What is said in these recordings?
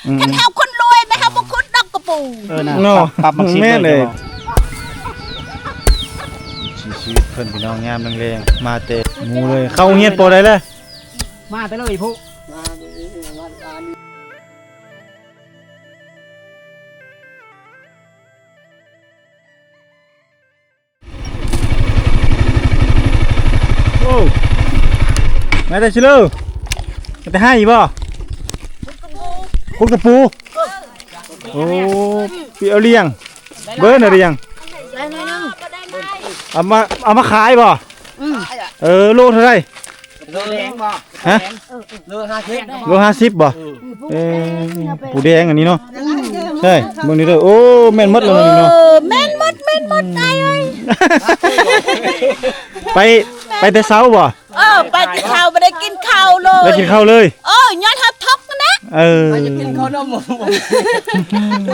ອືມ ຄັນເຮົາຄົນລວຍແມ່ນເຮົາບໍ່ຂຸດດອກກະປູ. ເອີນະ ເນາະ ປັບ ປັບບັກຊິບ ແມ່ນເລີຍ ເລີຍ ຊີວິດເພິ່ນພີ່ນ້ອງ ຍາມແລງໆ ມາແຕ່ໝູ່ເລີຍ. ເຂົ້າໂຮງຮຽນ ປໍໃດແລ້ວ? ມາແຕ່ເລີຍພຸ້ນ. ໂອ້ ມາແຕ່ຊິເລີ ມາແຕ່ໄຮ່ບໍ່? ຂຸດກະປູ. ໂອ້ ປີເອົາລ້ຽງ ເບິ່ງນະລ້ຽງ ເອົາມາ ເອົາມາຂາຍບໍ່? ອືມ ເອີ ໂລເທົ່າໃດ? ໂລແດງບໍ່? ຮະ? ໂລຫ້າສິບ ໂລຫ້າສິບບໍ່? ເອີ ເອີ ປູແດງອັນນີ້ເນາະ. ອືມ ໃຊ່ ເບິ່ງນີ້ເດີ. ໂອ້ ແມ່ນໝົດແລ້ວນີ້ເນາະ. ເອີ ແມ່ນໝົດ ແມ່ນໝົດ ອາຍເອີຍ. ໄປ ໄປແຕ່ເຊົ້າບໍ່? ເອີ ໄປແຕ່ເຊົ້າ ບໍ່ໄດ້ກິນເຂົ້າເລີຍ. ໄດ້ກິນເຂົ້າເລີຍ? ເອີ ຍ້ອນເຮົາທົກຫັ້ນນະ. ເອີ ໄປຈະກິນເຂົ້ານຳ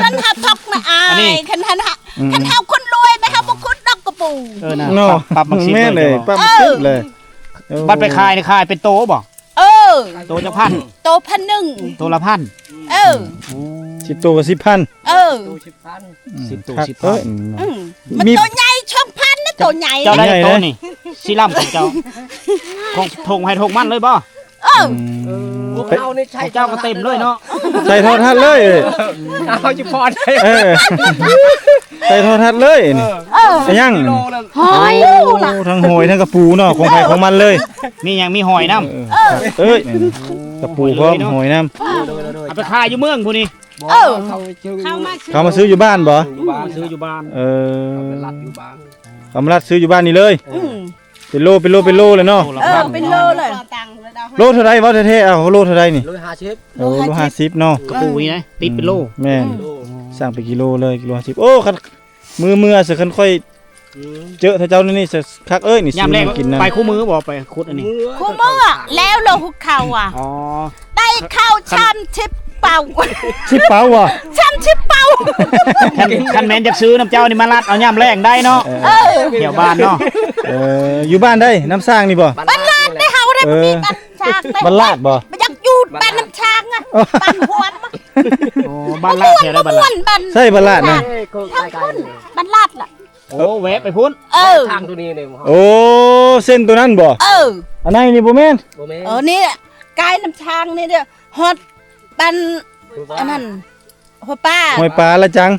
ຍ້ອນເຮົາທົກນະອາຍ. ຄັນ ຄັນ ອືມ ຄັນເຮົາຄົນລວຍແມ່ນເຮົາບໍ່ຂຸດດອກກະປູ. ເອີນະ ເນາະ ປັບ ປັບບັກຊິບ ແມ່ນເລີຍ ເລີຍ ປັບບັກຊິບເລີຍ. ເອີ ບັດໄປຂາຍນີ້ຂາຍເປັນໂຕບໍ່? ເອີ ໂຕຈັກພັນ? ໂຕພັນໜຶ່ງ ໂຕລະພັນ. ເອີ ໂອ້ ສິບໂຕກໍສິບພັນ. ເອີ ໂຕສິບພັນ ອືມ ສິບໂຕ ສິບພັນ. ເອີ ອືມ ມັນມີໂຕໃຫຍ່ສອງພັນນະ ໂຕໃຫຍ່. ເຈົ້າໄດ້ໂຕນີ້ ສີລຳຂອງເຈົ້າ ຂອງທົ່ງໃຫ້ທົ່ງມັນເລີຍບໍ່? ເອີ ອືມ ພວກເຮົານີ້ໃຊ້ ເຈົ້າກໍເຕັມເລີຍເນາະ. ໃສ່ໂທລະທັດເລີຍ ເອົາຢູ່ພໍໄດ້. ເອີ ໃສ່ໂທລະທັດເລີຍນີ້. ເອີ ເປັນຫຍັງ? ຫອຍ. ໂອ້ ທັງຫອຍທັງກະປູເນາະ ຂອງໃຜຂອງມັນເລີຍ. ມີຫຍັງ? ມີຫອຍນຳ. ເອີ ເອີຍ ກະປູພ້ອມ ຫອຍນຳ. ເອົາໄປຂາຍຢູ່ເມືອງພຸ້ນນີ້. ເອີ ເຂົາມາຊື້ ເຂົາມາຊື້ຢູ່ບ້ານບໍ່? ມາຊື້ຢູ່ບ້ານ. ເອີ ເຂົາມາລັດຢູ່ບ້ານ ເຂົາມາລັດຊື້ຢູ່ບ້ານນີ້ເລີຍ. ອືມ ເປັນໂລ ເປັນໂລ ເປັນໂລເລີຍເນາະ. ເອີ ເປັນໂລເລີຍ. ໂລເທົ່າໃດ ເວົ້າແທ້ໆ? ເອົາ ໂລເທົ່າໃດນີ້? ໂລຫ້າສິບ. ໂອ້ ໂລຫ້າສິບເນາະ. ກະປູນີ້ນະ ຕິດເປັນໂລ. ອືມ ແມ່ນ ອືມ ສັ່ງເປັນກິໂລເລີຍ ກິໂລຫ້າສິບ. ໂອ້ ຄັນ ມື້ເມື່ອ ຄັນຂ້ອຍ ອືມ ເຈີເຂົາເຈົ້ານີ້ ຄັກເອີຍນີ້. ຍາມແລງ ຊື້ມາກິນນຳ. ໄປຄູ່ມື້ບໍ່? ໄປຂຸດອັນນີ້ ຄູ່ມື້ແລ້ວ ໂລຫົກເຂົ້າອະ. ອໍ ໄດ້ເຂົ້າສາມສິບເປົາ. ສິບເປົາບໍ່? ສາມສິບເປົາ. ຄັນ ຄັນແມ່ນຢາກຊື້ນຳເຈົ້ານີ້ ມາລັດເອົາຍາມແລງໄດ້ເນາະ. ເອີ ແຖວບ້ານເນາະ. ເອີ ຢູ່ບ້ານໃດ? ນ້ຳສ້າງນີ້ບໍ່? ບ້ານລາດເດ້ ເຮົາເດ້. ເອີ ບໍ່ມີບ້ານຊ້າງເດ້. ບ້ານລາດບໍ່? ບໍ່ຢາກຢູ່ບ້ານນ້ຳຊ້າງອະ. ບ້ານຫວນ. ອໍ ບ້ານລາດແຖວໃດ? ບ້ານລາດ ໃຊ່ ບ້ານລາດນະ. ທາງພຸ້ນ ບ້ານລາດລະ. ໂອ້ ແວະໄປພຸ້ນ. ເອີ ທາງໂຕນີ້ເດ້. ໂອ້ ເສັ້ນໂຕນັ້ນບໍ່? ເອີ ອັນໃນນີ້ບໍ່ແມ່ນ? ບໍ່ແມ່ນ. ເອີ ນີ້ກາຍນ້ຳຊ້າງນີ້ເດີ ຮອດບ້ານອັນນັ້ນ ຫ້ວຍປາ ຫ້ວຍປາລະຈັງ.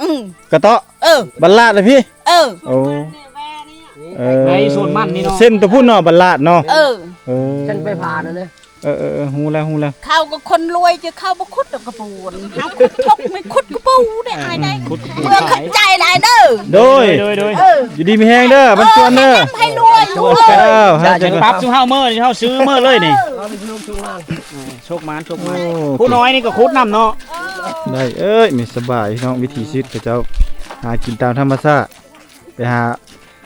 ອືມ ກະເຕາະ. ເອີ ບ້ານລາດລະພີ້. ເອີ ໂອ້ ເອີ ໃນສວນມັນນີ້ເນາະ ເສັ້ນໂຕພຸ້ນເນາະ ບ້ານລາດເນາະ. ເອີ ເອີ ຊັ້ນໄຟຟ້ານັ້ນເດ້. ເອີໆໆ ຮູ້ແລ້ວ ຮູ້ແລ້ວ. ເຂົາກໍຄົນລວຍ ເຈົ້າເຂົາບໍ່ຂຸດດອກກະປູ. ເຮົາຂຸດທົກ ໄມ່ຂຸດກະປູໄດ້ ອາຍໄດ້. ເພື່ອເຂົ້າໃຈຫຼາຍເດີ. ໂດຍ ໂດຍ ໂດຍ ເອີ ຢູ່ດີມີແຮງເດີ ບັນຈວນເດີ. ໃຫ້ລວຍ ເຈົ້າ ປັບຊຸມເຮົາເມີ ເຮົາຊື້ເມີເລີຍນີ້. ໂຊກໝານ ໂຊກໝານ. ໂອ້ ຜູ້ນ້ອຍນີ້ກໍຂຸດນຳເນາະ. ໄດ້ເອີຍ ມີສະບາຍເນາະ ວິຖີຊີວິດເຂົາເຈົ້າ ຫາກິນຕາມທຳມະຊາດ. ໄປຫາ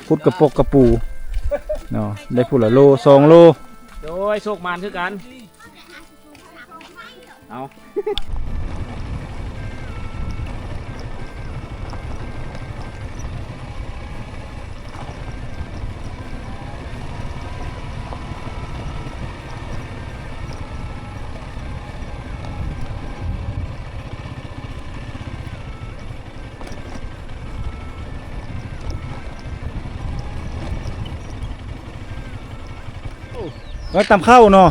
ຂຸດກະປົກກະປູເນາະ ໄດ້ພຸ້ນລະໂລສອງໂລ. ໂດຍ ໂຊກໝານຄືກັນ. ເອົາ ແລ້ວຕຳເຂົ້າເນາະ.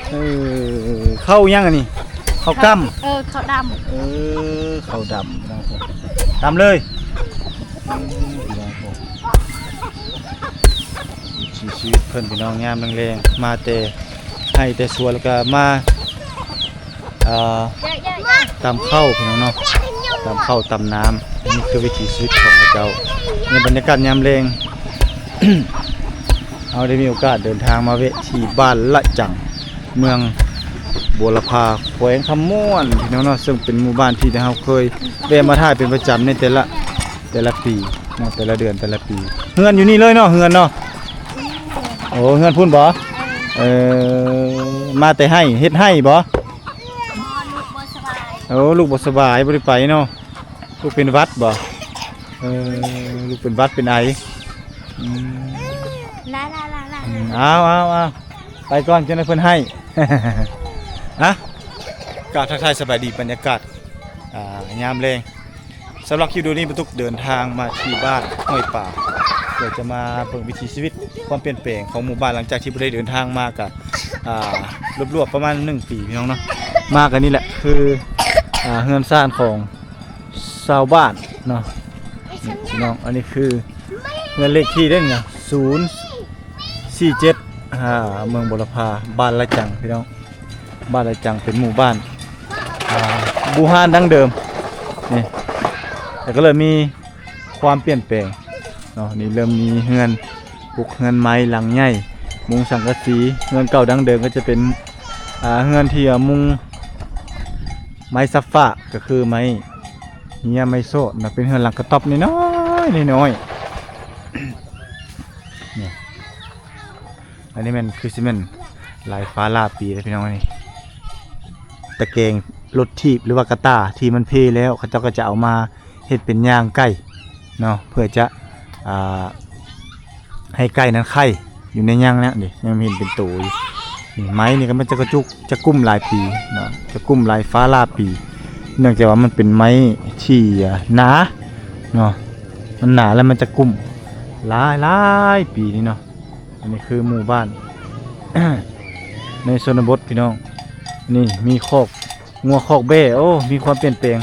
ເອີ ເຂົ້າຫຍັງອັນນີ້? ເຂົ້າກ້ຳ. ເອີ ເຂົ້າດຳ. ເອີ ເຂົ້າດຳ. ຕຳເລີຍ. ຊີວິດເພິ່ນພີ່ນ້ອງ ຍາມແລງໆ ມາແຕ່ໄຮ່ແຕ່ສວນ ແລ້ວກະມາ ເອີ ຕຳເຂົ້າພີ່ນ້ອງເນາະ ຕຳເຂົ້າຕຳນ້ຳ. ນີ້ຄືວິຖີຊີວິດຂອງເຂົາເຈົ້າ. ໃນບັນຍາກາດຍາມແລງ ເຮົາໄດ້ມີໂອກາດເດີນທາງມາແວະທີ່ບ້ານລະຈັງ ເມືອງບົວລະພາ ແຂວງຄຳມ່ວນພີ່ນ້ອງເນາະ. ເຊິ່ງເປັນໝູ່ບ້ານທີ່ເຮົາເຄີຍແວະມາຖ່າຍເປັນປະຈຳໃນແຕ່ລະ ແຕ່ລະປີເນາະ ແຕ່ລະເດືອນ ແຕ່ລະປີ. ເຮືອນຢູ່ນີ້ເລີຍເນາະ ເຮືອນເນາະ. ໂອ້ ເຮືອນພຸ້ນບໍ່? ເອີ ມາແຕ່ໄຮ່ ເຮັດໄຮ່ບໍ່? ໂອ້ ລູກບໍ່ສະບາຍ ບໍ່ໄດ້ໄປເນາະ. ລູກເປັນຫວັດບໍ່? ເອີ ລູກເປັນຫວັດເປັນໄອ. ອືມ ລາ ລາ ລາ ລາ ອືມ ເອົາ ເອົາ ເອົາ ໄປກ່ອນ ຈັ່ງໃດເພິ່ນໃຫ້. ຮະ? ກາບທັກທາຍສະບາຍດີ ບັນຍາກາດ ອ່າ ຍາມແລງ. ສຳລັບຄລິບວິດີໂອນີ້ ປະຕຸກເດີນທາງມາທີ່ບ້ານຫ້ວຍປາ ເພື່ອຈະມາເບິ່ງວິຖີຊີວິດ ຄວາມປ່ຽນແປງຂອງໝູ່ບ້ານ ຫຼັງຈາກທີ່ບໍ່ໄດ້ເດີນທາງມາກະ ອ່າ ລວບໆປະມານໜຶ່ງປີ ພີ່ນ້ອງເນາະ. ມາກັນນີ້ແຫຼະ ຄື ອ່າ ເຮືອນຊານຂອງຊາວບ້ານເນາະ ນີ້ພີ່ນ້ອງ. ອັນນີ້ຄືເຮືອນເລກທີ່ເດ້ນີ້ນະ ສູນສີ່ເຈັດ ອ່າ ເມືອງບົວລະພາ ບ້ານລະຈັງ ພີ່ນ້ອງ. ບ້ານລະຈັງເປັນໝູ່ບ້ານ ອ່າ ບູຮານດັ້ງເດີມນີ້ ແຕ່ກໍເລີ່ມມີຄວາມປ່ຽນແປງເນາະ. ນີ້ເລີ່ມມີເຮືອນ ປຸກເຮືອນໄມ້ຫຼັງໃຫຍ່ ມຸງສັງກະສີ. ເຮືອນເກົ່າດັ້ງເດີມກໍຈະເປັນ ອ່າ ເຮືອນທີ່ ອ່າ ມຸງໄມ້ຊັບຟ້າ ກໍຄືໄມ້ເຮຍ ໄມ້ໂຊດນະ. ເປັນເຮືອນຫຼັງກະຕ໊ອບນ້ອຍໆ ນ້ອຍໆ ນີ້. ອັນນີ້ແມ່ນ ຄືຊິແມ່ນຫຼາຍຟ້າຫຼາຍປີແລ້ວ ພີ່ນ້ອງ. ອັນນີ້ຕະແກງລົດຖີບ ຫຼືວ່າກະຕ່າທີ່ມັນເພແລ້ວ ເຂົາເຈົ້າກໍຈະເອົາມາເຮັດເປັນຍ່າງໄກ່ເນາະ ເພື່ອຈະ ອ່າ ໃຫ້ໄກ່ນັ້ນໄຂ່ຢູ່ໃນຍ່າງນັ້ນເດ້ ຍັງເຫັນເປັນໂຕຢູ່. ນີ້ໄມ້ນີ້ກໍມັນຈະກະຈຸກ ຈະກຸ້ມຫຼາຍປີເນາະ ຈະກຸ້ມຫຼາຍຟ້າຫຼາຍປີ ເນື່ອງຈາກວ່າມັນເປັນໄມ້ທີ່ ອ່າ ໜາເນາະ ມັນໜາແລ້ວມັນຈະກຸ້ມຫຼາຍໆປີນີ້ເນາະ. ອັນນີ້ຄືໝູ່ບ້ານ ໃນຊົນນະບົດ ພີ່ນ້ອງ. ນີ້ມີຄອກງົວຄອກແບ້ ໂອ້ ມີຄວາມປ່ຽນແປງ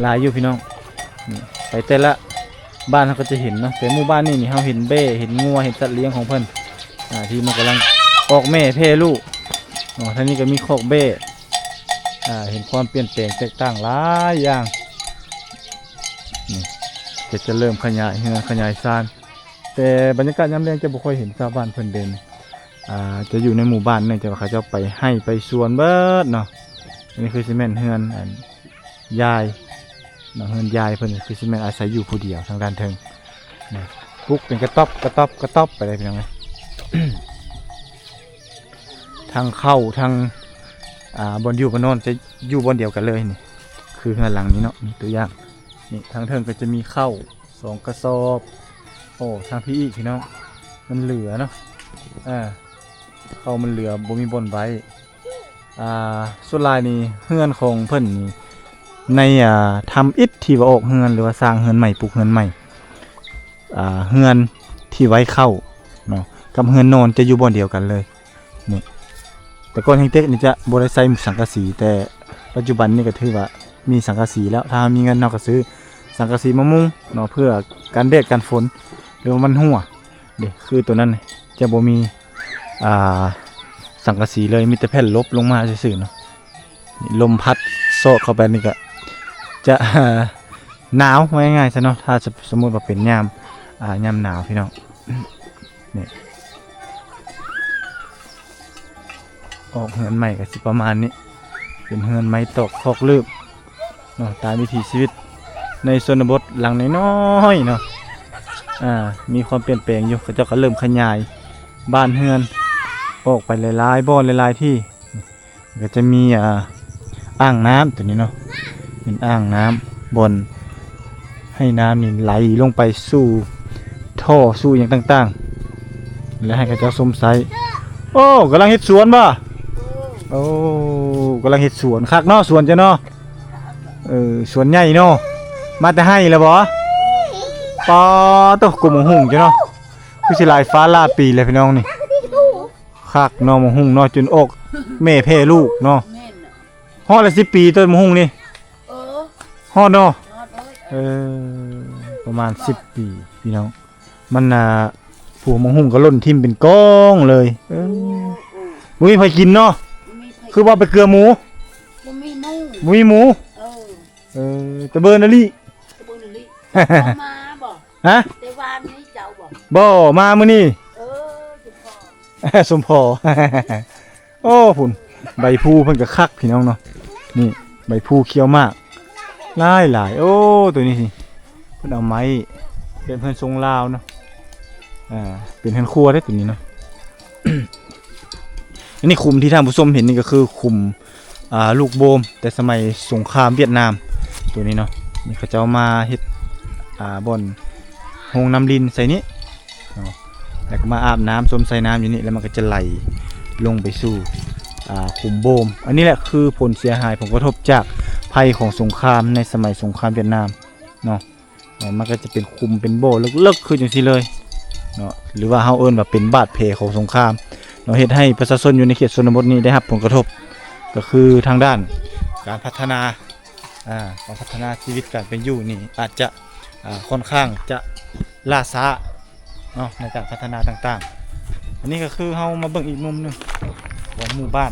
ຫຼາຍຢູ່ ພີ່ນ້ອງ. ນີ້ໄປແຕ່ລະບ້ານເຮົາກໍຈະເຫັນເນາະ ແຕ່ໝູ່ບ້ານນີ້ນີ້ ເຮົາເຫັນແບ້ ເຫັນງົວ ເຫັນສັດລ້ຽງຂອງເພິ່ນ ອ່າ ທີ່ມັນກຳລັງອອກແມ່ແຜ່ລູກເນາະ. ທາງນີ້ກໍມີຄອກແບ້ ອ່າ ເຫັນຄວາມປ່ຽນແປງແຕກຕ່າງຫຼາຍຢ່າງ. ນີ້ກໍຈະເລີ່ມຂະຫຍາຍເຮືອນຂະຫຍາຍຊານ ແຕ່ບັນຍາກາດຍາມແລງຈະບໍ່ຄ່ອຍເຫັນຊາວບ້ານເພິ່ນເດີ່ນ ອ່າ ຈະຢູ່ໃນໝູ່ບ້ານ ເນື່ອງຈາກວ່າເຂົາເຈົ້າໄປໄຮ່ໄປສວນເບິດເນາະ. ອັນນີ້ຄືຊິແມ່ນເຮືອນ ອັນ ຍາຍເນາະ ເຮືອນຍາຍເພິ່ນ ຄືຊິແມ່ນອາໄສຢູ່ຜູ້ດຽວທາງດ້ານເທິງ. ນີ້ປຸກເປັນກະຕ໊ອບ ກະຕ໊ອບ ກະຕ໊ອບໄປເລີຍ ພີ່ນ້ອງເອີຍ. ທັງເຂົ້າ ທັງ ອ່າ ບ່ອນຢູ່ບ່ອນນອນຈະຢູ່ບ່ອນດຽວກັນເລີຍ. ນີ້ຄືເຮືອນຫຼັງນີ້ເນາະ ນີ້ຕົວຢ່າງ. ນີ້ທາງເທິງກໍຈະມີເຂົ້າ ສອງກະສອບ. ໂອ້ ທາງພີ້ອີກ ພີ່ນ້ອງ ມັນເຫຼືອເນາະ ເອີ ເຂົ້າມັນເຫຼືອ ບໍ່ມີບ່ອນໄວ້. ອ່າ ສ່ວນຫຼາຍນີ້ເຮືອນຂອງເພິ່ນນີ້ ໃນ ອ່າ ທຳອິດທີ່ວ່າອອກເຮືອນ ຫຼືວ່າສ້າງເຮືອນໃໝ່ ປຸກເຮືອນໃໝ່ ອ່າ ເຮືອນທີ່ໄວ້ເຂົ້າເນາະ ກັບເຮືອນນອນຈະຢູ່ບ່ອນດຽວກັນເລີຍ. ນີ້ ແຕ່ກ່ອນແຮງເຕັກນີ້ຈະບໍ່ໄດ້ໃຊ້ສັງກະສີ ແຕ່ປັດຈຸບັນນີ້ກໍຖືວ່າມີສັງກະສີແລ້ວ. ຖ້າເຮົາມີເງິນ ເຮົາກໍຊື້ສັງກະສີມາມຸງເນາະ ເພື່ອກັນແດດກັນຝົນ ຫຼືວ່າມັນຮົ່ວເດ້. ຄືໂຕນັ້ນຈະບໍ່ມີ ອ່າ ສັງກະສີເລີຍ ມີແຕ່ແຜ່ນລົບລົງມາຊື່ໆເນາະ. ນີ້ລົມພັດຊອກເຂົ້າໄປນີ້ກໍຈະ ໜາວ ວ່າງ່າຍໆຊະເນາະ ຖ້າສົມມຸດວ່າເປັນຍາມ ອ່າ ຍາມໜາວ ພີ່ນ້ອງ. ນີ້ ອອກເຮືອນໃໝ່ກໍຊິປະມານນີ້ ເປັນເຮືອນໄມ້ຕອກຄອກເລີບເນາະ ຕາມວິຖີຊີວິດໃນຊົນນະບົດຫຼັງນ້ອຍໆເນາະ. ອ່າ ມີຄວາມປ່ຽນແປງຢູ່ ເຂົາເຈົ້າກໍເລີ່ມຂະຫຍາຍບ້ານເຮືອນອອກໄປຫຼາຍໆບ່ອນຫຼາຍໆທີ່. ກໍຈະມີ ອ່າ ອ່າງນ້ຳຕົວນີ້ເນາະ ເປັນອ່າງນ້ຳ ບ່ອນໃຫ້ນ້ຳນີ້ໄຫຼລົງໄປສູ່ທໍ່ ສູ່ຫຍັງຕ່າງໆ ແລະ ໃຫ້ເຂົາເຈົ້າຊົມໃຊ້. ໂອ້ ກຳລັງເຮັດສວນບໍ່? ໂອ້ ກຳລັງເຮັດສວນ ຄັກເນາະ ສວນເຈົ້າເນາະ. ເອີ ສວນໃຫຍ່ເນາະ. ມາແຕ່ໄຮ່ແລ້ວບໍ່? ປາໂຕ ກົກໝາກຫຸ່ງເຈົ້າເນາະ ຄືຊິຫຼາຍຟ້າຫຼາຍປີແລ້ວ ພີ່ນ້ອງນີ້. ຄັກເນາະ ໝາກຫຸ່ງເນາະ ຈົນອອກແມ່ແຜ່ລູກເນາະ. ແມ່ນ ຮອດລະສິບປີຕົ້ນໝາກຫຸ່ງນີ້. ເອີ ຮອດເນາະ. ຮອດເລີຍ. ເອີ ປະມານສິບປີພີ່ນ້ອງ. ມັນ ອ່າ ຜູກໝາກຫຸ່ງກໍຫຼົ່ນຖິ້ມເປັນກອງເລີຍ. ເອີ ບໍ່ມີໃຜກິນເນາະ. ຄືວ່າໄປເກືອໝູ ບໍ່ມີໝູ ບໍ່ມີໝູ. ເອີ ເອີ ຕະເບີນອີ່ຫຼີ ຕະເບີນອີ່ຫຼີ. ເຈົ້າມາບໍ່? ຮະ? ແຕ່ວານນີ້ເຈົ້າບໍ່? ບໍ່ ມາມື້ນີ້. ເອີ ສົມພໍ ສົມພໍ. ໂອ້ ພຸ້ນ ໃບພູເພິ່ນກໍຄັກ ພີ່ນ້ອງເນາະ. ນີ້ໃບພູຂຽວໝາກຫຼາຍໆ. ໂອ້ ໂຕນີ້ນີ້ ເພິ່ນເອົາໄມ້ ເປັນເຮືອນຊົງລາວເນາະ. ອ່າ ເປັນເຮືອນຄົວເດ້ໂຕນີ້ເນາະ. ອັນນີ້ຂຸມທີ່ທ່ານຜູ້ຊົມເຫັນນີ້ກໍຄືຂຸມ ອ່າ ລູກໂບມ ແຕ່ສະໄໝສົງຄາມຫວຽດນາມ ໂຕນີ້ເນາະ. ນີ້ເຂົາເຈົ້າມາເຮັດ ອ່າ ບ່ອນໂຮງນ້ຳລິນໃສ່ນີ້ເນາະ ແລ້ວກໍມາອາບນ້ຳ ຊົມໃສ່ນ້ຳຢູ່ນີ້ ແລ້ວມັນກໍຈະໄຫຼລົງໄປສູ່ ອ່າ ຂຸມໂບມ. ອັນນີ້ແຫຼະຄືຜົນເສຍຫາຍ ຜົນກະທົບຈາກໄພຂອງສົງຄາມໃນສະໄໝສົງຄາມຫວຽດນາມເນາະ. ເອີ ມັນກໍຈະເປັນຂຸມເປັນບໍ່ເລິກໆຄືຈັ່ງຊີ້ເລີຍເນາະ ຫຼືວ່າເຮົາເອີ້ນວ່າເປັນບາດແຜຂອງສົງຄາມເນາະ ເຮັດໃຫ້ປະຊາຊົນຢູ່ໃນເຂດຊົນນະບົດນີ້ໄດ້ຮັບຜົນກະທົບ ກໍຄືທາງດ້ານການພັດທະນາ ອ່າ ການພັດທະນາຊີວິດການເປັນຢູ່ນີ້ອາດຈະ ອ່າ ຄ່ອນຂ້າງຈະລ່າຊ້າເນາະ ໃນການພັດທະນາຕ່າງໆ. ອັນນີ້ກໍຄືເຮົາມາເບິ່ງອີກມຸມໜຶ່ງຂອງໝູ່ບ້ານ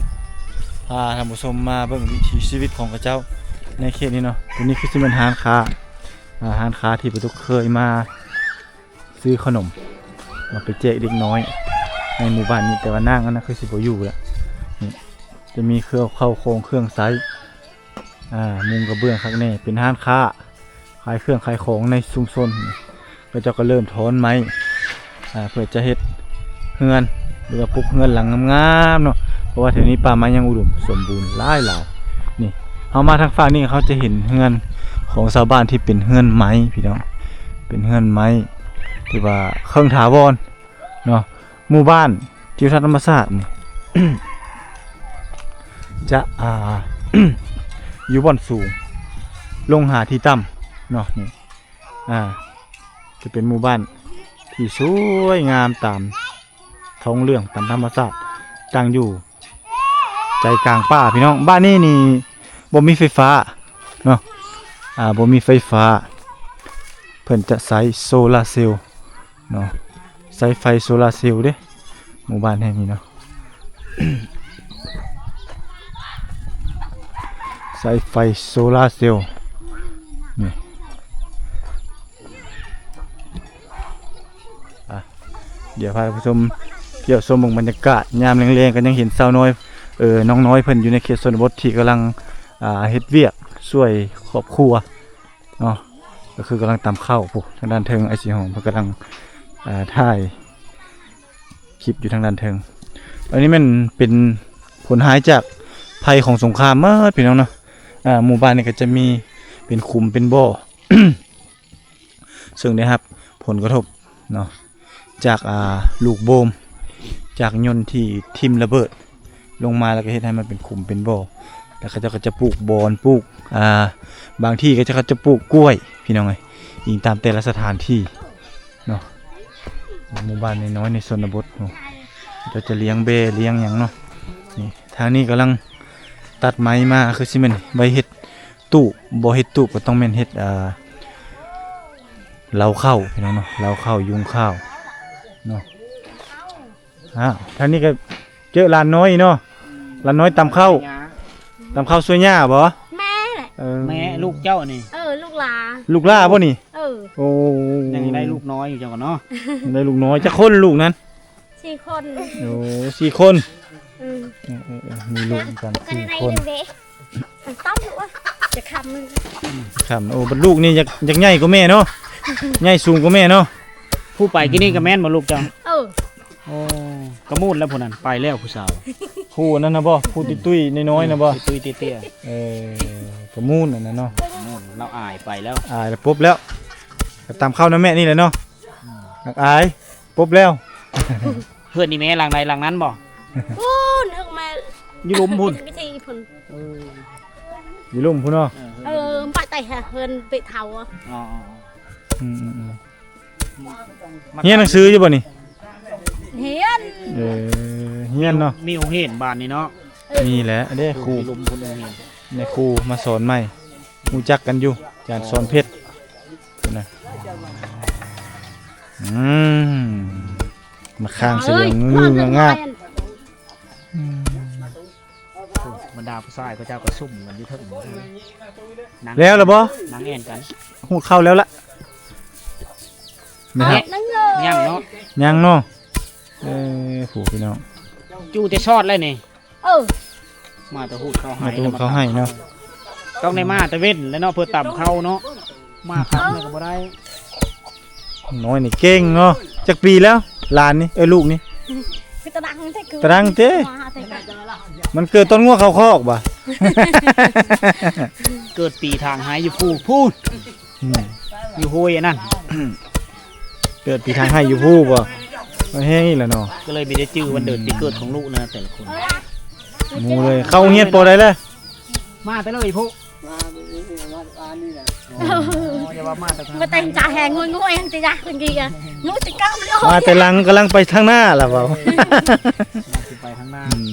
ພາທ່ານຜູ້ຊົມມາເບິ່ງວິຖີຊີວິດຂອງເຂົາເຈົ້າໃນເຂດນີ້ເນາະ. ຕົວນີ້ຄືຊິແມ່ນຮ້ານຄ້າ ອ່າ ຮ້ານຄ້າທີ່ປາຕຸກເຄີຍມາຊື້ຂະໜົມ ມາໄປແຈກເດັກນ້ອຍໃນໝູ່ບ້ານນີ້ ແຕ່ວ່ານາງອັນນັ້ນຄືຊິບໍ່ຢູ່ລະ. ນີ້ຈະມີເຄື່ອງເຂົ້າຂອງເຄື່ອງໃຊ້ ອ່າ ມຸງກະເບື້ອງຄັກແນ່ ເປັນຮ້ານຄ້າຂາຍເຄື່ອງຂາຍຂອງໃນຊຸມຊົນ. ເຂົາເຈົ້າກໍເລີ່ມຖອນໄມ້ ອ່າ ເພື່ອຈະເຮັດເຮືອນ ຫຼືວ່າປຸກເຮືອນຫຼັງງາມໆເນາະ ເພາະວ່າແຖວນີ້ປ່າໄມ້ຍັງອຸດົມສົມບູນຫຼາຍໆ. ນີ້ ເຮົາມາທາງຟາກນີ້ ເຮົາຈະເຫັນເຮືອນຂອງຊາວບ້ານທີ່ເປັນເຮືອນໄມ້ພີ່ນ້ອງ ເປັນເຮືອນໄມ້ທີ່ວ່າເຄິ່ງຖາວອນເນາະ. ໝູ່ບ້ານທິວທັດທຳມະຊາດນີ້ ຈະ ອ່າ ຢູ່ບ່ອນສູງລົງຫາທີ່ຕ່ຳເນາະ. ນີ້ ອ່າ ຈະເປັນໝູ່ບ້ານທີ່ສວຍງາມຕາມທ້ອງເລື່ອງຕາມທຳມະຊາດ ຕັ້ງຢູ່ໃຈກາງປ່າພີ່ນ້ອງ. ບ້ານນີ້ນີ້ບໍ່ມີໄຟຟ້າເນາະ ອ່າ ບໍ່ມີໄຟຟ້າ ເພິ່ນຈະໃຊ້ໂຊລາເຊວເນາະ ໃຊ້ໄຟໂຊລາເຊວເດ້ ໝູ່ບ້ານແຫ່ງນີ້ເນາະ ໃຊ້ໄຟໂຊລາເຊວນີ້. ອ່ະ ດຽວພາທ່ານຜູ້ຊົມທ່ຽວຊົມເບິ່ງບັນຍາກາດຍາມແລງໆ ກໍຍັງເຫັນສາວນ້ອຍ ເອີ ນ້ອງນ້ອຍເພິ່ນຢູ່ໃນເຂດຊົນນະບົດທີ່ກຳລັງ ອ່າ ເຮັດວຽກຊ່ວຍຄອບຄົວເນາະ ກໍຄືກຳລັງຕຳເຂົ້າ. ຜູ້ທາງດ້ານເທິງອ້າຍສີຫອມເພິ່ນກຳລັງ ອ່າ ຖ່າຍຄລິບຢູ່ທາງດ້ານເທິງ. ອັນນີ້ແມ່ນເປັນຜົນຮ້າຍຈາກໄພຂອງສົງຄາມໝົດພີ່ນ້ອງເນາະ. ອ່າ ໝູ່ບ້ານນີ້ກໍຈະມີເປັນຂຸມເປັນບໍ່ ເຊິ່ງໄດ້ຮັບຜົນກະທົບເນາະ ຈາກ ອ່າ ລູກໂບມ ຈາກຍົນທີ່ຖິ້ມລະເບີດລົງມາ ແລ້ວກໍເຮັດໃຫ້ມັນເປັນຂຸມເປັນບໍ່ ແລ້ວເຂົາເຈົ້າກໍຈະປູກບອນ ປູກ ອ່າ ບາງທີ່ເຂົາເຈົ້າກໍຈະປູກກ້ວຍພີ່ນ້ອງເອີຍ ອີງຕາມແຕ່ລະສະຖານທີ່ເນາະ. ໝູ່ບ້ານນ້ອຍໆໃນຊົນນະບົດເນາະ ເຂົາເຈົ້າຈະລ້ຽງແບ້ລ້ຽງຫຍັງເນາະ. ນີ້ ທາງນີ້ກຳລັງຕັດໄມ້ມາ ຄືຊິແມ່ນໄວ້ເຮັດ ຕູບ ບໍ່ເຮັດຕູບກໍຕ້ອງແມ່ນເຮັດ ອ່າ ເລົ້າເຂົ້າພີ່ນ້ອງເນາະ ເລົ້າເຂົ້າ ຍຸງຂ້າວເນາະ. ອ່າ ທາງນີ້ກໍເຈີຫຼານນ້ອຍເນາະ ຫຼານນ້ອຍຕຳເຂົ້າ ຕຳເຂົ້າຊ່ວຍຍ່າບໍ່? ແມ່ແຫຼະ ເອີ ແມ່ລູກເຈົ້ານີ້ ເອີ ລູກຫຼາ ລູກຫຼາບໍ່ນີ້? ເອີ ໂອ້ ຍັງໄດ້ລູກນ້ອຍຢູ່ເຈົ້າກໍເນາະ ໄດ້ລູກນ້ອຍ. ຈັກຄົນລູກນັ້ນ? ສີ່ຄົນ ໂອ້ ສີ່ຄົນ ອືມ ເອີໆໆ ມີລູກນຳກັນສີ່ຄົນ ຕ້ອງລູກ ຈະຄຳ ຄຳ. ໂອ້ ບັດລູກນີ້ຢາກ ຢາກໃຫຍ່ກວ່າແມ່ເນາະ ໃຫຍ່ສູງກວ່າແມ່ເນາະ. ຜູ້ໄປກີ້ນີ້ກໍແມ່ນບໍ່ລູກເຈົ້າ? ເອີ ໂອ້ ກະມູນແລ້ວຜູ້ນັ້ນ ໄປແລ້ວຜູ້ສາວ ຜູ້ນັ້ນນະບໍ່? ຜູ້ຕຸ້ຍໆນ້ອຍໆນະບໍ່? ຕຸ້ຍໆເຕ້ຍໆ ເອີ ກະມູນອັນນັ້ນເນາະ ກະມູນ ລາວອາຍໄປແລ້ວ ອາຍແລ້ວ ປົບແລ້ວ ກໍຕຳເຂົ້ານຳແມ່ນີ້ແຫຼະເນາະ. ອືມ ອາຍ ປົບແລ້ວ ເຮືອນນີ້ແມ່ຫຼັງໃດຫຼັງນັ້ນບໍ່? ພຸ້ນ ເຮືອນແມ່ຢູ່ລຸ່ມພຸ້ນ ວິທີພຸ້ນ ເອີ ຢູ່ລຸ່ມພຸ້ນເນາະ ເອີ ເອີ ໄປໄຕຫາເຮືອນເປເຖົ້າ ອໍ ອືມໆໆ ຮຽນໜັງສືຢູ່ບໍ່ນີ້? ຮຽນ ເອີ ຮຽນເນາະ ມີໂຮງຮຽນບ້ານນີ້ເນາະ ເອີ ມີແຫຼະເດ້ ຄູ ຢູ່ລຸ່ມພຸ້ນໂຮງຮຽນ ແມ່ຄູມາສອນໃໝ່ ຮູ້ຈັກກັນຢູ່ ອາຈານສອນເພັດ ພຸ້ນນະ ອືມ ມາຄ້າງສະເຫຍງງືງາງາ ອືມ ບັນດາຜູ້ຊາຍເຂົາເຈົ້າກໍຊຸ່ມກັນຢູ່ເທິງ ແລ້ວລະບໍ່? ນັ່ງແອ່ນກັນ ຫູດເຂົ້າແລ້ວລະ ແມ່ນ ຍັງເນາະ ຍັງເນາະ ເອີ ຜູ້ພີ່ນ້ອງ ຈູ່ແຕ່ຊອດແລ້ວນີ້. ເອີ ມາແຕ່ຫູດເຂົ້າໄຮ່ ມາແຕ່ຫູດເຂົ້າໄຮ່ເນາະ ຕ້ອງໄດ້ມາແຕ່ເວັນແຫຼະເນາະ ເພື່ອຕຳເຂົ້າເນາະ ມາຄ່ຳນີ້ກໍບໍ່ໄດ້. ນ້ອຍນີ້ເກັ່ງເນາະ ຈັກປີແລ້ວຫຼານນີ້ ເອີ ລູກນີ້? ຄືຕະດັງແທ້ ຕະດັງເດ້ ມາຫາແຕ່ ມັນເກີດຕອນງົວເຂົ້າຄອກບໍ່? ເກີດປີທາງໄຮ່ຢູ່ພູ້ນ ພຸ້ນ ອືມ ຢູ່ຫ້ວຍອັນນັ້ນ ເກີດປີທາງໄຮ່ຢູ່ພູ້ບໍ່? ມັນແຮງອີກແລ້ວເນາະ ກໍເລີຍມີແຕ່ຈື່ວັນເດືອນປີເກີດຂອງລູກນະ ແຕ່ລະຄົນ. ໝູ່ເລີຍ. ເຂົ້າໂຮງຮຽນ ປ.ໃດແລ້ວ? ມາແຕ່ເລີຍພຸ້ນ ມາ ມາ ມານີ້ແຫຼະ. ອໍ ຢ່າວ່າມາແຕ່ ມາແຕ່ງຈາແຮງງວຍໆ ຫັ້ນຕິຍະ ເມື່ອກີ້ ງູຕິເກົ້າ ມາແຕ່ຫຼັງ ກຳລັງໄປທາງໜ້າລະເວົ້າ ເອີ ກຳລັງຊິໄປທາງໜ້າ. ອືມ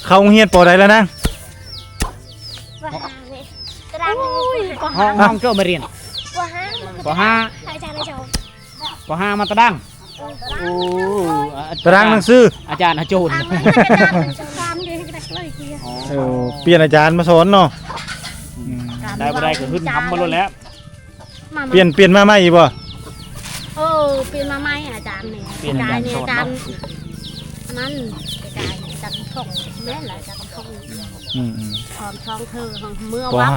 ເຂົ້າໂຮງຮຽນ ປ.ໃດແລ້ວນາງ? ປ.ຫ້າ ນີ້ ຕາລາງ ໂອ້ຍ ປ.ຫ້າ ຫ້ອງ ຫ້ອງເກີບມາຮຽນ ປ.ຫ້າ ປ.ຫ້າ ອາຈານ ອາຈານ ປ.ຫ້າ ມາຕະດັງ. ໂອ້ ຕາຣາງໜັງສື ອາຈານອາໂຈນ ໂອ້ ປ່ຽນອາຈານມາສອນເນາະ. ອືມ ໄດ້ບໍ່ໄດ້ກໍຫຶດຫຳມາໂລດແຫຼະ. ປ່ຽນ ປ່ຽນມາໃໝ່ອີກບໍ່? ເອີ ປ່ຽນມາໃໝ່ອາຈານນີ້ ປ່ຽນອາຈານ ອາຈານ ສອນເນາະ ອັນນັ້ນ ອາຈານຄຳຜ່ອງ ແມ່ນລະ ອາຈານຄຳຜ່ອງ. ອືມໆ ສອນຊ່ອງເທີ ເມື່ອ ປ.ຫ້າ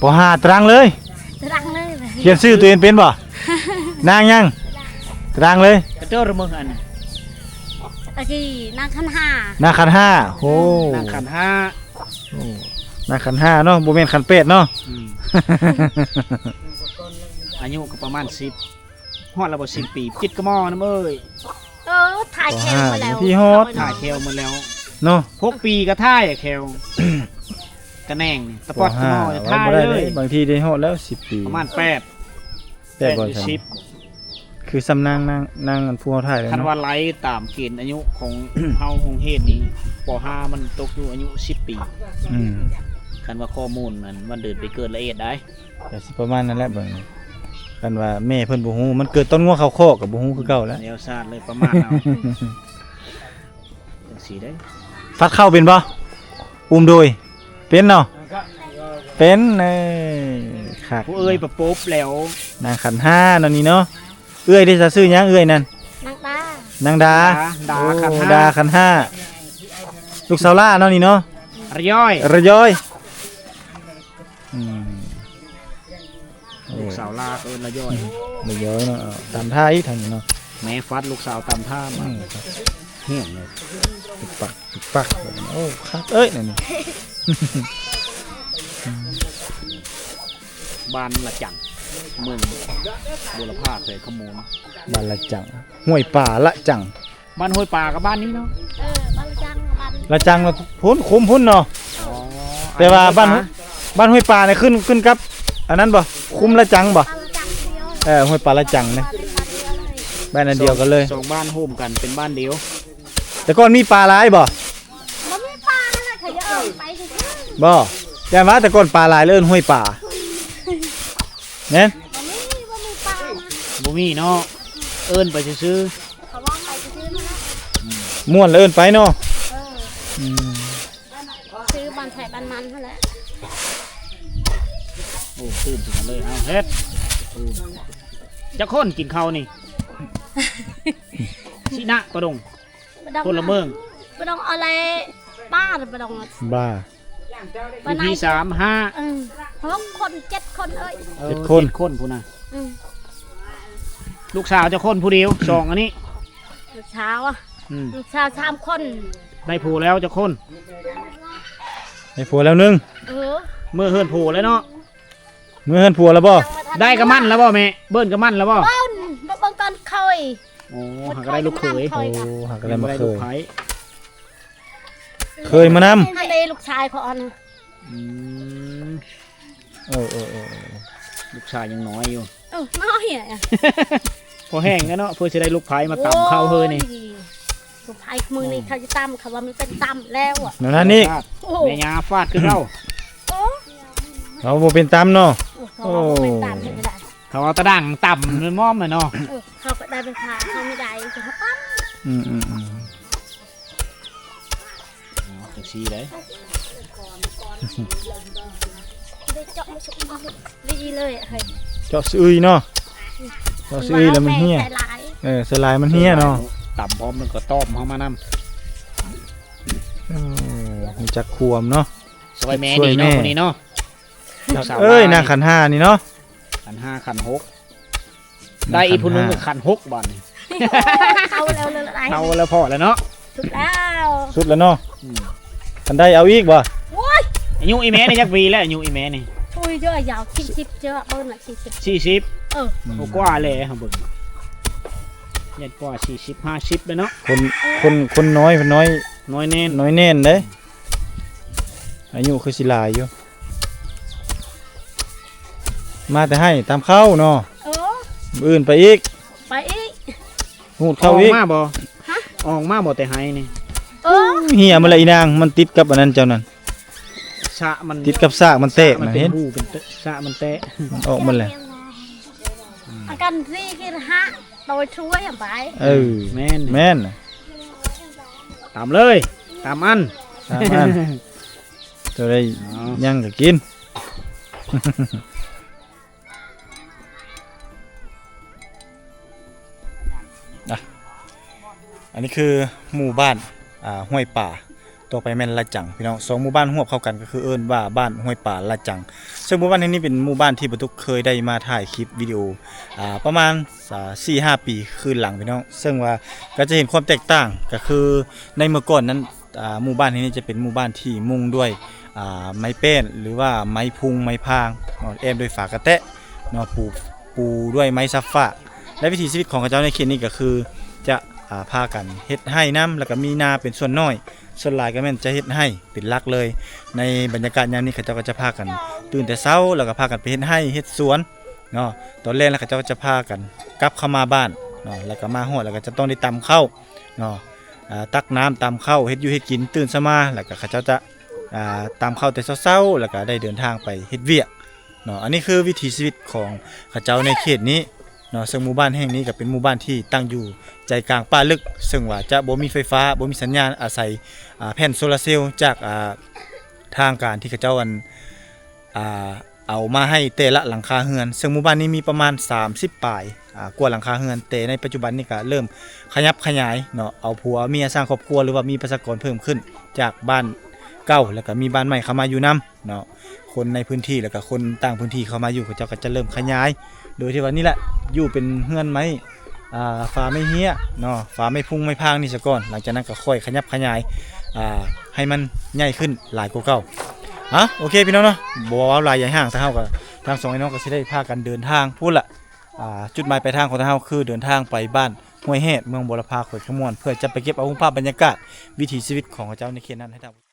ປ.ຫ້າ ຕະດັງເລີຍ ຕະດັງເລີຍ. ຂຽນຊື່ຕົວເອງເປັນບໍ່? ນາງຫຍັງ? ຕະດັງເລີຍ. ກະເຕີລະເມີອັນ ຕະກີ້ນາງຂັນຫ້າ ນາງຂັນຫ້າ. ໂອ້ ນາງຂັນຫ້າ. ໂອ້ ນາງຂັນຫ້າເນາະ ບໍ່ແມ່ນຂັນແປດເນາະ. ອືມ ອາຍຸກໍປະມານສິບ ຮອດແລ້ວບໍ່ ສິບປີ ຈິດກະໝໍ້ນຳເອີຍ. ເອີ ຖ່າຍແຄວໝົດແລ້ວ ທີ່ຮອດ ຖ່າຍແຄວໝົດແລ້ວເນາະ. ຫົກປີກໍຖ່າຍແຄວ ກະແໜ່ງ ຕະປອດກະໝໍ້ ຖ່າຍເລີຍ. ບາງທີໄດ້ຮອດແລ້ວສິບປີ ປະມານແປດ ແປດບໍ່ ສິບ ຄືສ່ຳນາງ ນາງ ນາງອັນຜູ້ເຮົາຖ່າຍເລີຍເນາະ. ຄັນວ່າໄລ່ຕາມເກນອາຍຸຂອງເຮົາ ໂຮງຮຽນນີ້ ປ.ຫ້າ ມັນຕົກຢູ່ອາຍຸສິບປີ. ອືມ ຄັນວ່າຂໍ້ມູນນັ້ນ ວັນເດືອນປີເກີດລະອຽດໄດ໋. ກະຊິປະມານນັ້ນແຫຼະເບິ່ງ. ຄັນວ່າແມ່ເພິ່ນບໍ່ຮູ້ ມັນເກີດຕອນງົວເຂົ້າຄອກກໍບໍ່ຮູ້ຄືເກົ່າແຫຼະ. ແນວຊາດເລີຍ ປະມານເອົາ ຈັ່ງຊີ້ເດ້. ພັດເຂົ້າເປັນບໍ່? ອຸ້ມໂດຍ ເປັນເນາະ ເປັນ. ເອີ ຄັກ ຜູ້ເອີຍປະປົບແລ້ວ. ນາງຂັນຫ້າເນາະນີ້ເນາະ. ເອື້ອຍເດ ຊື່ຫຍັງເອື້ອຍນັ້ນ? ນາງດາ ນາງດາ ດາ ດາ ໂອ້ ຂັນຫ້າ ດາຂັນຫ້າ. ລູກສາວຫຼ້າເນາະນີ້ເນາະ ລະຢອຍ ລະຢອຍ. ອືມ ລູກສາວຫຼ້າເອີ້ນລະຢອຍ ລະຢອຍເນາະ. ຕຳທ່າອີກທາງນີ້ເນາະ ແມ່ຟັດລູກສາວຕຳທ່າມາ. ອືມ ແຮງເລີຍ ປຶກປັກ ປຶກປັກ. ໂອ້ ຄັກເອີຍ ນັ້ນນີ້ ບ້ານລະຈັງ ເມືອງບົວລະພາ ແຂວງຄຳມ່ວນ. ບ້ານລະຈັງ ຫ້ວຍປາລະຈັງ. ບ້ານຫ້ວຍປາກັບບ້ານນີ້ເນາະ. ເອີ ບ້ານລະຈັງ ບ້ານລະຈັງພຸ້ນ ຄຸ້ມພຸ້ນເນາະ. ອໍ ແຕ່ວ່າບ້ານ ບ້ານຫ້ວຍປານີ້ຂຶ້ນ ຂຶ້ນກັບອັນນັ້ນບໍ່? ຄຸ້ມລະຈັງບໍ່? ບ້ານລະຈັງດຽວ. ເອີ ຫ້ວຍປາລະຈັງນີ້ ບ້ານອັນດຽວກັນເລີຍ ສອງບ້ານໂຮມກັນເປັນບ້ານດຽວ. ແຕ່ກ່ອນມີປາຫຼາຍບໍ່? ບໍ່ມີປາຫັ້ນແຫຼະ ເຂົາເອີ້ນໄປຊື່ໆ. ບໍ່? ຢ້ານວ່າແຕ່ກ່ອນປາຫຼາຍ ເອີ້ນຫ້ວຍປາ ແມ່ນ? ບໍ່ມີ ບໍ່ມີປາ ບໍ່ມີເນາະ ເອີ້ນໄປຊື່ໆ. ເຂົາເວົ້າໄປຊື່ໆນັ້ນແຫຼະ. ອືມ ມ່ວນລະເອີ້ນໄປເນາະ. ເອີ ອືມ ຊື່ບ້ານໃຜບ້ານມັນຫັ້ນແຫຼະ. ໂອ້ ຕື່ນຂຶ້ນມາເລີຍ ເອົາເຮັດ. ຈັກຄົນກິນເຂົ້ານີ້? ຊິນະປະດົງ ປະດົງ ຄົນລະເມືອງ ປະດົງອາແລ ບ້າ ປະດົງ ບ້າ ຢູ່ພີສາມ ຫ້າ ເອີ ຫົກຄົນ ເຈັດຄົນເອີຍ. ເອີ ເຈັດຄົນ ເຈັດຄົນພຸ້ນນະ. ອືມ ລູກສາວຈັກຄົນ? ຜູ້ດຽວ ສອງ ອັນນີ້ ລູກສາວ ອືມ ລູກສາວສາມຄົນ. ໄດ້ຜົວແລ້ວຈັກຄົນ? ໄດ້ຜົວແລ້ວໜຶ່ງ. ເອີ ເມືອເຮືອນຜົວແລ້ວເນາະ. ເມືອເຮືອນຜົວແລ້ວບໍ່? ໄດ້ກະໝັ້ນແລ້ວບໍ່ແມ່? ເບິ່ນກະໝັ້ນແລ້ວບໍ່? ເບິ່ນ ເບິ່ງກ່ອນເຄີຍ. ໂອ້ ຫາກະໄດ້ລູກເຂີຍ. ໂອ້ ຫາກະໄດ້ມາເຂີຍ ເຄີຍມານຳ. ອັນນີ້ລູກຊາຍຂອງອັນ ອືມ ເອີໆໆ ລູກຊາຍຍັງນ້ອຍຢູ່. ເອີ ນ້ອຍ ພໍແຮງແລ້ວເນາະ ເພື່ອຊິໄດ້ລູກໃພ້ມາຕຳເຂົ້າເຮີນີ້. ໂອ້ຍ ລູກໃພ້ມື້ນີ້ເຂົາຊິຕຳ ເຂົາວ່າມັນເປັນຕຳແລ້ວອະ ແນວນັ້ນນີ້. ໂອ້ ແມ່ຍ່າຟາດຄືເກົ່າ. ໂອ້ ເຮົາບໍ່ເປັນຕຳເນາະ. ໂອ້ ເຂົາວ່າບໍ່ເປັນຕຳເຮັດບໍ່ໄດ້ ເຂົາເອົາຕະດັງຕຳໝໍ້ມາເນາະ. ເອີ ເຮົາກໍໄດ້ເປັນຂາ ເຮົາມີໄດ້ ເຮົາຕຳ. ອືມໆໆ ເອົາ ຈັ່ງຊີ້ເດ້ ໄດ້ເຈາະມາຊຸກມາ ດີເລີຍ ເຈາະສະອຶຍເນາະ. ເຈາະສະອຶຍແລ້ວມັນເຮຍ. ເອີ ໃສ່ຫຼາຍມັນເຮຍເນາະ. ຕຳພ້ອມມັນກໍຕ້ອມເຮົາມານຳ. ເອີ ຮູ້ຈັກຄວາມເນາະ ຊ່ວຍແມ່ ຊ່ວຍແມ່ ດີເນາະ ຜູ້ນີ້ເນາະ. ເອີຍ ນາງຂັນຫ້ານີ້ເນາະ ຂັນຫ້າ ຂັນຫົກ ໄດ້ອີກຜູ້ໜຶ່ງກໍຂັນຫົກບາດນີ້. ເຖົ້າແລ້ວ ເຖົ້າແລ້ວ ພໍແລ້ວເນາະ. ສຸດແລ້ວ ສຸດແລ້ວເນາະ. ອືມ ຄັນໄດ້ເອົາອີກບໍ່? ໂອ້ຍ ອາຍຸອີແມ່ນີ້ຈັກປີແລ້ວ? ອາຍຸອີແມ່ນີ້ ໂອ້ຍ ເຍອະ ຍາວ ສີ່ສິບ ເຈາະເບິ່ງໜ້ອຍ ສີ່ສິບ ສີ່ສິບ. ເອີ ບໍ່ກວ່າແຫຼະ ເຮົາເບິ່ງ ຍັງກວ່າສີ່ສິບ ຫ້າສິບເດ້ເນາະ ຄົນ ຄົນ ຄົນນ້ອຍ ຄົນນ້ອຍ ນ້ອຍແໜ້ນ ນ້ອຍແໜ້ນເດ້ ອາຍຸຄືຊິຫຼາຍຢູ່ ມາແຕ່ໄຮ່ຕຳເຂົ້າເນາະ ເອີ ມື້ອື່ນໄປອີກ ໄປອີກ ຮູດເຂົ້າອີກ ອອກມາບໍ່ ຮະ ອອກມາບໍ່ແຕ່ໄຮ່ນີ້ ເອີ ເຫຍໝົດແລ້ວອີນາງ ມັນຕິດກັບອັນນັ້ນເຈົ້ານັ້ນ ສະມັນ ຕິດກັບສາກມັນແຕກ ມັນເປັນ ນະ ເຫັນ ຮູເປັນ ສະມັນແຕກ ອອກໝົດແລ້ວ ອາການທີ່ຄິດຮະ ໂດຍຊ່ວຍໄປ ເອີ ແມ່ນ ແມ່ນ ຕຳເລີຍ ຕຳອັນ ຕຳອັນ ໂຕໃດ ເອົາ ຍັງກໍກິນ ອ່ະ ອັນນີ້ຄືໝູ່ບ້ານ ອ່າ ຫ້ວຍປາ ຕໍ່ໄປແມ່ນລະຈັງ ພີ່ນ້ອງ ສອງໝູ່ບ້ານຮວບເຂົ້າກັນ ກໍຄືເອີ້ນວ່າບ້ານຫ້ວຍປາ ລະຈັງ ເຊິ່ງໝູ່ບ້ານແຫ່ງນີ້ເປັນໝູ່ບ້ານທີ່ບ່າວຕຸກເຄີຍໄດ້ມາຖ່າຍຄລິບວິດີໂອ ອ່າ ປະມານ ອ່າ ສີ່ຫ້າປີຄືນຫຼັງ ພີ່ນ້ອງ ເຊິ່ງວ່າກໍຈະເຫັນຄວາມແຕກຕ່າງ ກໍຄືໃນເມື່ອກ່ອນນັ້ນ ອ່າ ໝູ່ບ້ານແຫ່ງນີ້ຈະເປັນໝູ່ບ້ານທີ່ມຸງດ້ວຍ ອ່າ ໄມ້ແປ້ນ ຫຼືວ່າໄມ້ພຸງໄມ້ພາງເນາະ ແອ້ມດ້ວຍຝາກະແຕະເນາະ ປູ ປູດ້ວຍໄມ້ຊັບຟ້າ ແລະ ວິຖີຊີວິດຂອງເຂົາເຈົ້າໃນເຂດນີ້ກໍຄືຈະ ອ່າ ພາກັນເຮັດໄຮ່ນຳ ແລ້ວກໍມີນາເປັນສ່ວນໜ້ອຍ ສ່ວນຫຼາຍກໍແມ່ນຈະເຮັດໄຮ່ເປັນຫຼັກເລີຍ ໃນບັນຍາກາດຍາມນີ້ເຂົາເຈົ້າກໍຈະພາກັນຕື່ນແຕ່ເຊົ້າ ແລ້ວກໍພາກັນໄປເຮັດໄຮ່ເຮັດສວນເນາະ ຕອນແລງແລ້ວເຂົາເຈົ້າກໍຈະພາກັນກັບເຂົ້າມາບ້ານເນາະ ແລ້ວກໍມາຮອດແລ້ວກໍຈະຕ້ອງໄດ້ຕຳເຂົ້າເນາະ ອ່າ ຕັກນ້ຳຕຳເຂົ້າ ເຮັດຢູ່ເຮັດກິນ ຕື່ນເຊົ້າມາ ແລ້ວກໍເຂົາເຈົ້າຈະ ອ່າ ຕຳເຂົ້າແຕ່ເຊົ້າໆ ແລ້ວກໍໄດ້ເດີນທາງໄປເຮັດວຽກເນາະ ອັນນີ້ຄືວິຖີຊີວິດຂອງເຂົາເຈົ້າໃນເຂດນີ້ເນາະ ເຊິ່ງໝູ່ບ້ານແຫ່ງນີ້ກໍເປັນໝູ່ບ້ານທີ່ຕັ້ງຢູ່ໃຈກາງປ່າເລິກ ເຊິ່ງວ່າຈະບໍ່ມີໄຟຟ້າ ບໍ່ມີສັນຍານ ອາໄສ ອ່າ ແຜ່ນໂຊລາເຊວຈາກ ອ່າ ທາງການທີ່ເຂົາເຈົ້າ ອັນ ອ່າ ເອົາມາໃຫ້ແຕ່ລະຫຼັງຄາເຮືອນ ເຊິ່ງໝູ່ບ້ານນີ້ມີປະມານສາມສິບປາຍ ອ່າ ກວ່າຫຼັງຄາເຮືອນ ແຕ່ໃນປັດຈຸບັນນີ້ກໍເລີ່ມຂະຫຍັບຂະຫຍາຍເນາະ ເອົາຜົວເອົາເມຍສ້າງຄອບຄົວ ຫຼືວ່າມີປະຊາກອນເພີ່ມຂຶ້ນຈາກບ້ານເກົ່າ ແລ້ວກໍມີບ້ານໃໝ່ເຂົ້າມາຢູ່ນຳເນາະ ຄົນໃນພື້ນທີ່ ແລ້ວກໍຄົນຕ່າງພື້ນທີ່ເຂົ້າມາຢູ່ ເຂົາເຈົ້າກໍຈະເລີ່ມຂະຫຍາຍ ໂດຍທີ່ວ່ານີ້ແຫຼະ ຢູ່ເປັນເຮືອນໄມ້ ອ່າ ຝາໄມ້ເຮ້ຍເນາະ ຝາໄມ້ພຸງໄມ້ພາງນີ້ສາກ່ອນ ຫຼັງຈາກນັ້ນກໍຄ່ອຍຂະຫຍັບຂະຫຍາຍ ອ່າ ໃຫ້ມັນໃຫຍ່ຂຶ້ນຫຼາຍກວ່າເກົ່າ. ເອົາ ໂອເຄ ພີ່ນ້ອງເນາະ ບໍ່ເວົ້າຫຼາຍຢາຍຫ່າງ ທາງເຮົາກໍ ທາງສອງອ້າຍນ້ອງກໍຊິໄດ້ພາກັນເດີນທາງພຸ້ນລະ ອ່າ ຈຸດໝາຍປາຍທາງຂອງທາງເຮົາຄືເດີນທາງໄປບ້ານຫ້ວຍແຮດ ເມືອງບົວລະພາ ແຂວງຄຳມ່ວນ ເພື່ອຈະໄປເກັບເອົາຮູບພາບບັນຍາກາດວິຖີຊີວິດຂອງເຂົາເຈົ້າໃນເຂດນັ້ນໃຫ້ທ່ານ